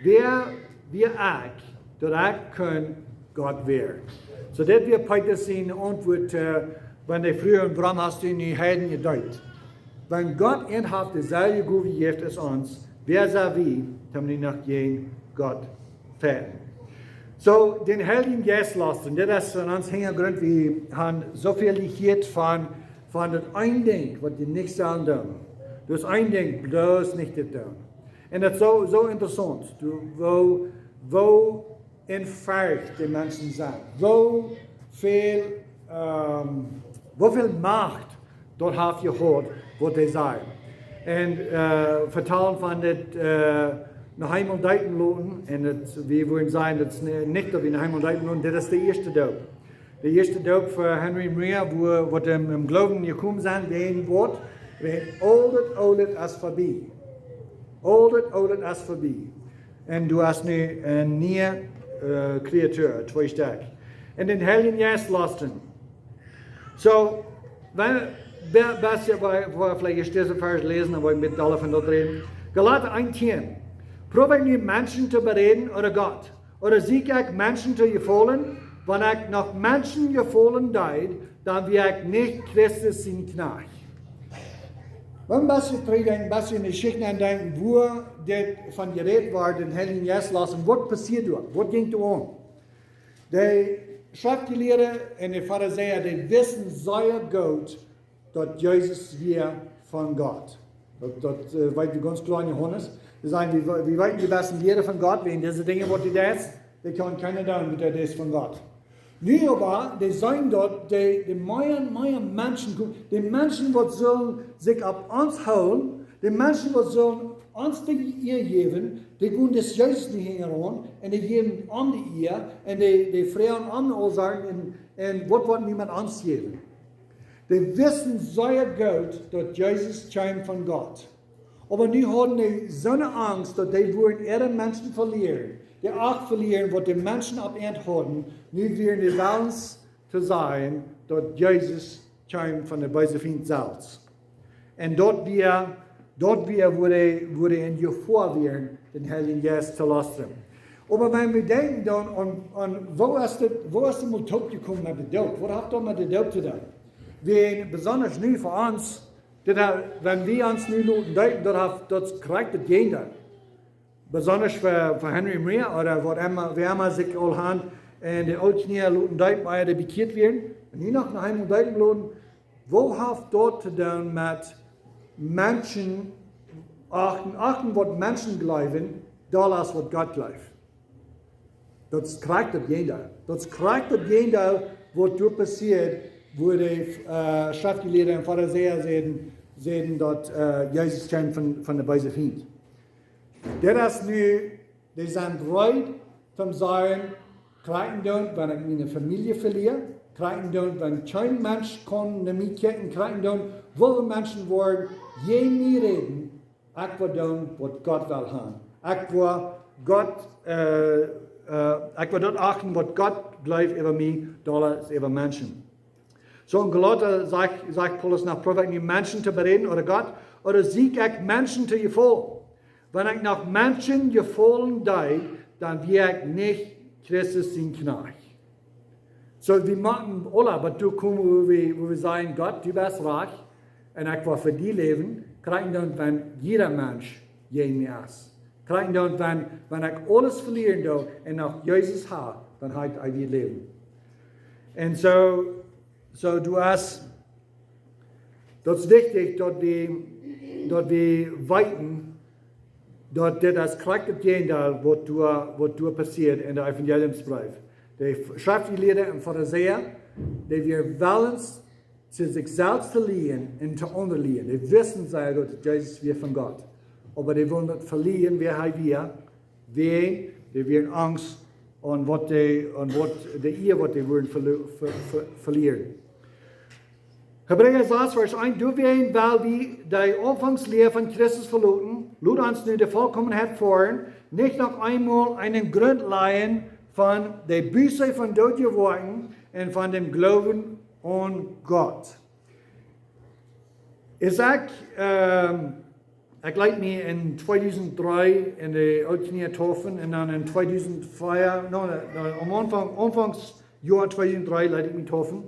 wäa, wäa ekj, daut ekj kunn Gott wäaren. Soo, dit wia Petrus siene Auntwuat, äh, wan dee fruach, wuarom hast du nu Heiden jedeept? Wan Gott an haft deeselwje Gow jejäft aus ons, wäa sent wie, daut wie noch jäajen Gott fajchten? Soo, dän Heiljen Jeist losten, dit es von ons Hinjagrunt, wie haben soo väl jehieet von, von daut een Dinkj, waut wie nich sellen doonen. Daut es een Dinkj, bloos nich dit doonen. Un daut es soo, soo interessaunt, du, woo, woo en Forcht de Menschen sent. Woo väl, ähm, woo väl Macht daut haft jehaut, waut dee sajen. Un äh, vetalen von dit äh, noch eemol deepen loten. Un daut, wie wudden sajen, daut es ni-, nich daut wie noch eemol deepen loten, dit es de ieeschte Doop. De ieeschte Doop fa Henry Moore, wua, waut em, em Gloowen jekomen sent, wäajen waut, wäajen aul daut Oole es verbie. Aul daut Oole es verbie. Un du best nu eene niee äh, Kreatua, twee Stekj. Un dän Heiljen Jeist losten. Soo, wan, be-, best du bie, wua veleicht ieescht dise Varsch läsen, dan woa ekj met aule von daut räden. Galata eent tieen. Proow ekj nu Menschen to beräden ooda Gott? Ooda sieekj ekj Menschen to jefaulen? Wan ekj noch Menschen jefaulen deed, dan wia ekj nich Christus sien Kjnajcht. Wan best du trigj, wan best du en de Jeschicht aundenkjen, wua dit von jerät wort, dän Heiljen Jeist losten, waut passieed doa? Waut jinkj doa aun? De Schreftjelieede un de Farisäa, dee wisten sea goot, daut Jesus wia von Gott. Daut, daut äh, weet wie gaunz kloa en Johanes. Dee sajen, wie, wie weeten, dee weeten Lieren von Gott, wäajen dise Dinja, waut du deist, dee kaun kjeena doonen, daut dee es von Gott. Nu oba, dee sajen daut, dee, dee mea un mea Menschen komen, dee Menschen, waut sellen sikj opp ons hoolen, dee Menschen, waut sellen ons de Ea jäwen, dee gonen dis Jesus nich hinjaraun, un dee jäwen am de Ea, un dee, dee froagen am aul Sachen, un, un waut woaren dee met ons jäwen? Dee wisten sea goot, daut Jesus kjeem von Gott. Oba nu hauden dee soone Angst, daut dee wudden äare Menschen velieren, de Acht velieren, waut de Menschen opp an hauden. Nu wieren dee wellens to sajen, daut Jesus kjeem von dän beesen Fient selfst. Un daut wia, daut wia, wua dee, wua dee en Jefoa wieren, dän Heiljen Jeist to lostren. Oba wan wie denkjen dan aun, aun, woo es dit, woo es dit mol toopjekomen met de Doop? Waut haft daut met de Doop to doonen? Wäajen besondasch nu fa ons, dit ha, wan wie ons nu loten deepen, daut haft, daut kjricht daut Jäajendeel. Besondasch fa, fa Henry Maria ooda waut emma, wäa emma sikj aul han en de Ooltkolonie loten deepen, ea dee bekjieet wieren, un nu noch, noch eemol deepen loten, waut haft daut to doonen met Menschen achten, achten waut Menschen jleewen, dolla aus waut Gott jleeft? Daut kjricht daut Jäajendeel. Daut kjricht daut Jäajendeel waut doa passieet, wua de, äh, Schreftjelieede un Farisäa säden, säden daut, äh, Jesus kjeem von, von de beese Fient. Dit es nu, dee sent reed toom sajen, kjricht daut, wan ekj miene Famielje velia, kjricht daut, wan kjeen Mensch kaun no mie kjikjen, kjricht daut, woo väl Menschen woaren jäajen mie räden, ekj woa doonen waut Gott well han. Ekj woa Gott, äh, äh, ekj woa daut achten waut Gott jleeft äwa mie, dolla aus äwa Menschen. Soo en Galata sajcht, sajcht Paulus noch, proow ekj nu Menschen to beräden ooda Gott, ooda sieekj ekj Menschen to jefaulen? Wan ekj noch Menschen jefaulen deed, dan wia ekj nich Christus sien Kjnajcht. Soo, wie motten aula bat doa komen, wua wie, wua wie sajen, Gott, du best rajcht, un ekj well fa die läwen, kjricht daut, wan jieda Mensch jäajen mie es. Kjricht daut, wan, wan ekj aules velieren doo un noch Jesus ha, dan ha ekj eewjet Läwen. Un soo, soo, du hast, daut es wichtich daut wie, daut wie weeten, daut dit es kjricht daut Jäajendeel waut doa, waut doa passieet en de Evangeliumsbreef. De Schreftjelieede un Farisäa, dee wieren wellens, sikj selfst to lieen un to aundre lieen. Dee wisten sea goot daut Jesus wia von Gott. Oba dee wullen daut velieren, wäa hee wia, wäajen dee wieren angst aun waut dee, aun waut de Ea waut dee wudden velo-, ve-, ve-, velieren. Hebräa sas, Varsch eent: Doawäajen, wiels wie de Aunfangslia von Christus veloten, lot ons nu de Vollkomenheit foaren, nich noch eemol eenen Grunt lajen von de Buße von doodje Woakjen un von däm Gloowen aun Gott. Es ekj, ähm, ekj leet mie en tweedusent dree en de Ooltkolonie deepen un dan en tweedusent vea, no, no, no, aum Aunfank, Aunfank Joa tweedusent dree leet ekj mie deepen.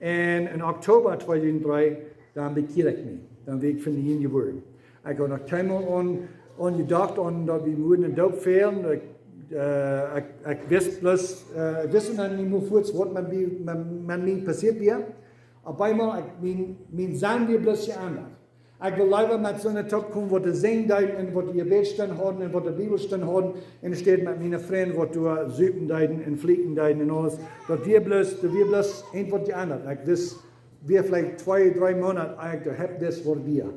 Un en Oktoba tweedusent dree, dan bekjieed ekj mie. Dan wia ekj von de Jugend jeworden. Ekj haud noch kjeenmol aun, aun jedocht, aun daut wie wudden doop fälen. Ekj, äh, ekj, ekj wist bloos, äh, ekj wist noch nich mea fuaz waut met mie, met, met mie passieet wia. Opp eemol, ekj, mien, mien Senn wia bloos jeendat. Ekj wull leewa met soone toopkomen waut de sinjen deeden un waut de Jebädstund hauden un waut de Bibelstund hauden, enne Städ met miene Frind waut doa supen deeden un flieekjen deeden un aules. Daut wia bloos, daut wia bloos eent waut jeendat. Ekj wist, wia veleicht twee, dree Moonat, ekj hab wist waut wia.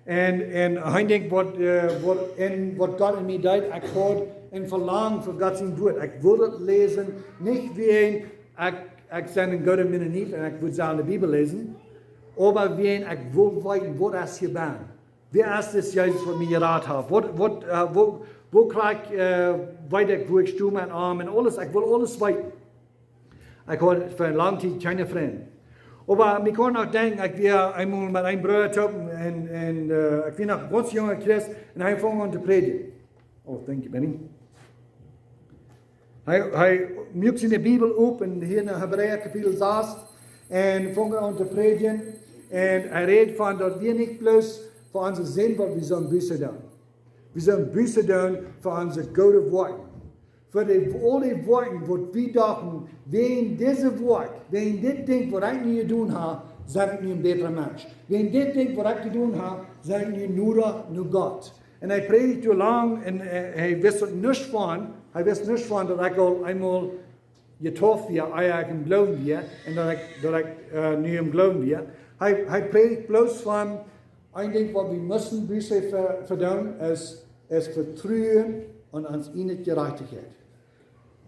Un, un een Dinkj waut, äh, waut, un waut Gott en mie deed, ekj haud een Velangen fa Gott sien Wuat. Ekj wull daut läsen, nich wäajen ekj, ekj sie een gooda Mennonit un ekj wull selfst de Bibel läsen, oba wäajen ekj wull weeten, waut es hia bennen? Wäa es dis Jesus waut mie jerat haft? Waut, waut, äh, woo, woo krakjt, äh, weet ekj, woo ekj sto met am un aules? Ekj wull aules weeten. Ekj haud fa eene lange Tiet kjeene Frind. Oba ekj kaun noch denkjen, ekj wia eemol met een Brooda toop un, un, äh, ekj wia noch gaunz junga Christ un hee funk aun to prädjen. Oh, thank you, Benny. Hee, hee muak siene Bibel op un hia en Hebräa Kapitel sas un funk aun to prädjen. Un hee räd von daut wie nich bloos fa onse Sind, waut wie sellen Buße doonen. Wie sellen Buße doonen fa onse goode Woakjen. Fa de, aul dee Woakjen, waut wie dochten, wäajen dise Woakj, wäajen dit Dinkj, waut ekj nu jedonen hab, sie ekj nu een bätra Mensch. Wäajen dit Dinkj, waut ekj jedonen hab, sie ekj nu noda no Gott. Un hee prädicht soo lang un, äh, hee wist nuscht von, hee wist nuscht von daut ekj aul eemol jedeept wia, ea ekj em Gloowen wia, un daut ekj, daut ekj, äh, nu em Gloowen wia. Hee, hee prädicht bloos von een Dinkj waut wie motten Buße fa, fa doonen, es, es Vetruen aun ons ieejne Jerajchtichkjeit.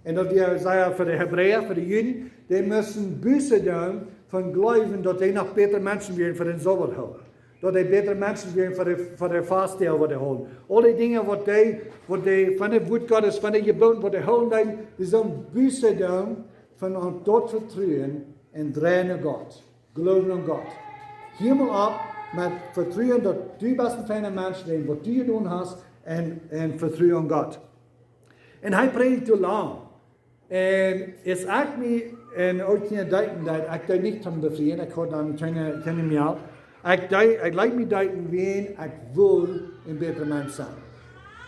Un daut wia, säd hee, fa de Hebräa, fa de Juden, dee motten Buße doonen von jleewen daut dee noch bätre Menschen wieren fa dän Sabat hoolen. Daut dee bätre Menschen wieren fa de, fa de Fastdoag waut dee hoolen. Aul dee Dinja waut dee, waut dee von daut Wuat Gottes, von de Jebooten waut dee hoolen deeden, dee sullen Buße doonen von, aun daut Vetruen un dreien no Gott. Gloowen aun Gott. Hia mol opp met Vetruen daut du best een feina Mensch, wäajen waut du jedonen hast, un, un Vetruen aun Gott. Un hee prädicht soo lang. Un es ekj mie en Oakjie deepen deed, ekj deed nich toom befrieen, ekj haud dan kjeene, kjeene Mejal. Ekj deed, ekj leet mie deepen, wiels ekj wull een bätra Mensch sennen.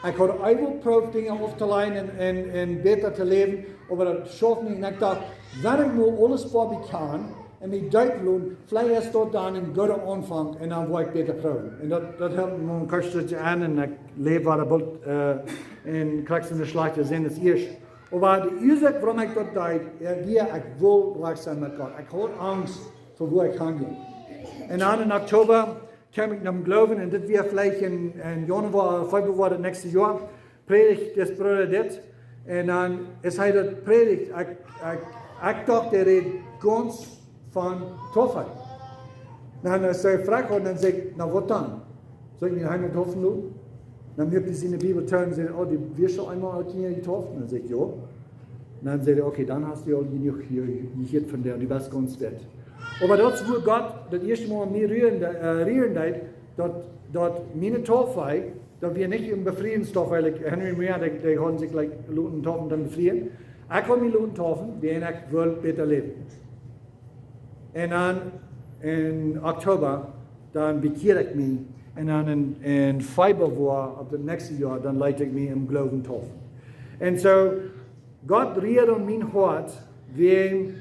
Ekj haud eewich proowt Dinja auftoläwen un, un, un bäta to läwen, oba daut schauft nich. Un ekj docht, wan ekj nu aules woa bekjanen un mie deepen loten, veleicht es daut dan een gooda Aunfank un dan woa ekj bäta proowen. Un daut, daut hilt mie een kort Stootje aun un ekj läw wada boolt, äh, en krakjt soone schlajchte Senn aus ieescht. Oba de Uasoak, wuarom ekj daut deed, äh, wia, ekj wull rajcht sennen met Gott. Ekj haud Angst fa wua ekj han jinkj. Un dan en Oktober kjeem ekj nom Gloowen un dit wia veleicht en, en Januoa, Februoa daut näakjste Joa, prädicht dis Brooda dit. Un dan es hee daut prädicht, ekj, ekj, ekj docht, hee räd gaunz von Taufe. Dan es hee froag un dan säd ekj, na waut dan? Saul ekj mie eenmol taufen loten? Dan muak hee siene Bibel too un säd, oh, du best aul eemol Oakjie jetauft? Dan säd ekj, jo. Dan säd hee, okay, dan hast du aul jenuach hia, hia von dän, du best gaunz wiet. Oba daut es wua Gott daut ieeschte Mol mie rieren, äh, rieren deed, daut, daut miene Taufe, daut wia nich een Befrieenstaufe, wiels Henry Mia, dee, dee haud sikj jlikj loten taufen, dan befrieen. Ekj haud mie loten taufen, wiels ekj wull bäta läwen. Un dan en Oktober, dan bekjieed ekj mie. Un dan en, en Februoa opp daut näakjste Joa, dan leet ekj mie em Gloowen taufen. Un soo, Gott rieed aun mien Hoat, wiels,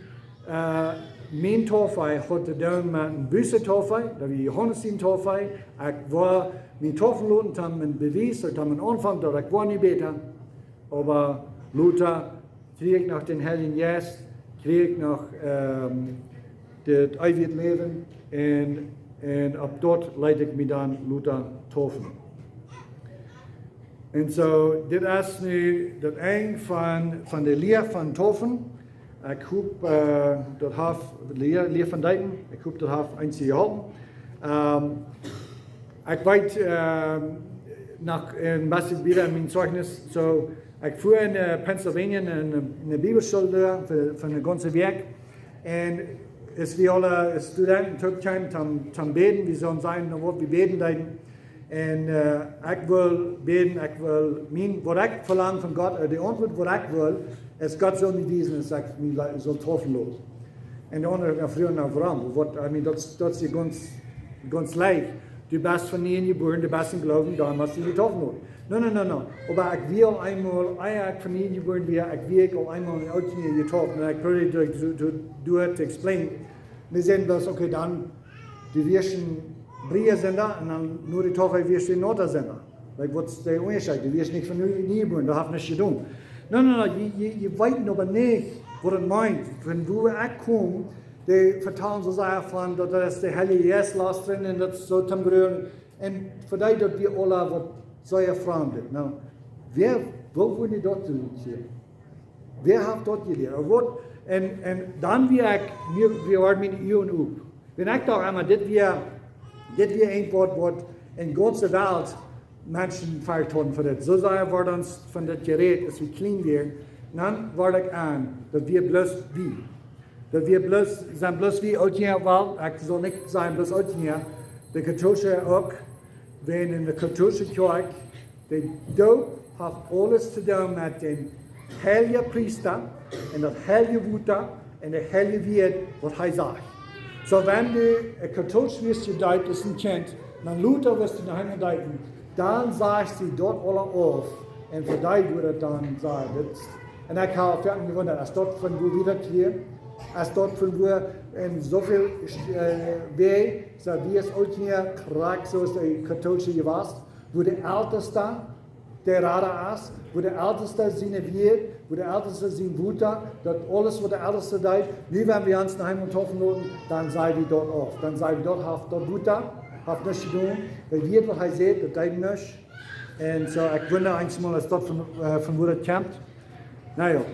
äh, mien Taufe haud to doonen met eene Bußtaufe, daut wia Johanes siene Taufe. Ekj wull mie taufen loten, om een Bewies, ooda om een Aunfank, daut ekj wull nich bäta. Oba lota kjrieech ekj noch dän Heiljen Jeist, kjrieech ekj noch, ähm, daut eewje Läwen un, un opp daut leet ekj mie dan lota taufen. Un soo, dit es nu daut Enj von, von de Lia von Taufen. Ekj hop, äh, daut haft, Lia, Lia von Deepen, ekj hop, daut haft eenje jeholpen. Ähm, ekj weet, ähm, noch een bät wieda en mien Zeichnis. Soo, ekj fua en, äh, Pennsylvania en, en, en Bibelschool doa fa, fa eene gaunze Wäakj. Un aus wie aule Studenten toopkjeemen toom, toom bäden, wie sullen sajen, no waut wie bäden deeden. Un, äh, ekj wull bäden, ekj wull mien, waut ekj velang von Gott, äh, de Auntwuat waut ekj wull, es Gott sull mie wiesen, daut ekj mie le-, sull taufen loten. Un de aundre fruagen, na wuarom? Waut, I mean, daut, daut es gaunz, gaunz leicht. Du best von nieem jebuaren, du best em Gloowen, dan motst du die taufen loten. No, no, no, no. Oba ekj wia aul eemol, ea ekj von nieem jebuaren wia, ekj wia aul eemol en Oakjie jetauft. Un ekj proowd daut to, to, to explain. Wie säden bloos, okay, dan, du wieescht een Brieasenna un dan no de Taufe wieescht du een Notasenna. Like, waut es de Unjascheet? Du wieescht nich von nie, nie jebuaren, daut haft nuscht to doonen. No, no, no, jie, jie, jie weeten oba nich, waut daut meent. Von wua ekj kom, dee vetalen soo sea von, daut, daut es de Heilje Jeist losträten un daut es soo toom Grunnen. Un fa dee daut wia aula waut sea framd. Nu, wäa, woo wudden dee daut doonen hia? Wäa haft daut jelieet? Ooda waut? Un, un dan wia ekj, wia, wia wieren miene Uagen op. Wan ekj docht, emma, dit wia, dit wia een Wuat, waut en de gaunze Welt Menschen veleicht hauden fa dit. Soo sea wort ons von dit jerät, aus wie kjlien wieren. Dan wort ekj aun, daut wia bloos wie. Daut wia bloos, sent bloos wie Oakjie, well, ekj saul nich sajen bloos Oakjie, de Katolsche uk, wan en de Katolsche Kjoakj, de Doop haft aules to doonen met dän heiljen Priesta un daut heilje Wota un de heilje Wieed waut hee sajcht. Soo, wan du, äh, Katolsch wieescht jedeept aus een Kjint, dan lota wieescht du no Himmel deepen, dan sajchst du daut aula auf un fa die wort daut dan sajen. Daut, un ekj hab foaken jewundat, es daut von wua wie daut hia, es daut von wua en sooväl, äh, Wäaj, soo wie es uk hia, krakjt soo aus de Katolsche jewast, wua de Eltesta de Rada es, wua de Eltesta siene Wieed, wua de Eltesta sien Wota, daut aules waut de Eltesta deed, nu wan wie ons no Himmel taufen loten, dan saj wie daut auf. Dan saj wie daut haft daut Wota, haft nuscht to doonen. De Wieed waut hee sajcht, daut deed nuscht. Un soo, ekj wunda eenjemol aus daut von, äh, von wua daut kjemt. Na jo,